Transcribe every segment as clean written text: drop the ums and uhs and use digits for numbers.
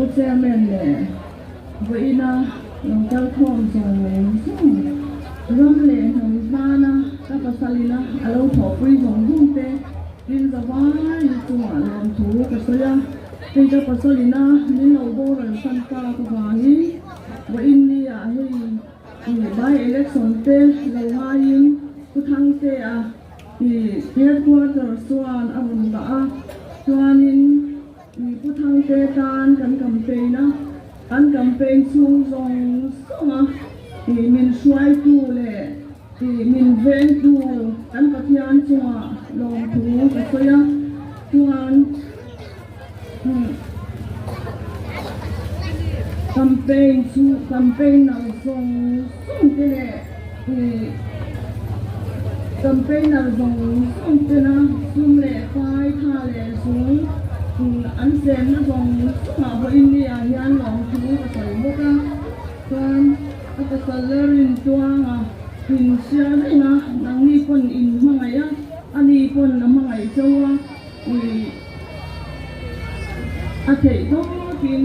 Pu Chairman leh vawiina lo kal khawm zawng zawng ram leh hnam tana ka pasalina a lo thawhpui zawng zawng te tin zavai chungah lawmthu ka sawi a. Hei ka pasalina min lo boral san tak avangin vawiin ni ah hei by election te lo ngaiin Pu Thangtea Ih headquarter chuan a rawn dah a, chuanin ih Pu Thangte tan kan campaign a, kan campaign chhung zawng zawng a, ih min hruaitu leh ih min vengtu kan Pathian chungah lawmthu ka sawi a, chuan ih campaign chu campaigner zawng zawng te leh ih. Campaigner zawng zawng tena sum leh pai tha leh zung an chenna zawng zawngah pawhin ni ah hian lawmthu ka sawi bawk a, chuan a pasal la rin tuanga inhria reng a, nangni pawn in hmangaih a, ani pawn a hmangaih cho a, ih a theih tawkin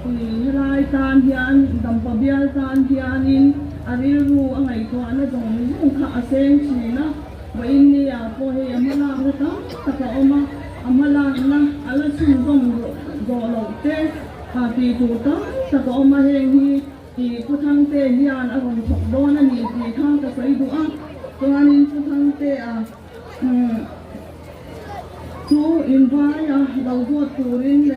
ih helai tan hian Dampa bial tan hianin a rilru a ngaihtuahna zawng zawng kha a seng thin a, vawiin ni ah pawh hei a hma lakna tam tak a awm a, a hma lakna a la chhunzawm zawh loh te tih tur tam tak a awm a, heng hi ih Pu Thangte hian a rawn thawk dawn a ni tih kha ka sawi duh a, chuanin Pu Thangtea umm chu invaia lo vote turin.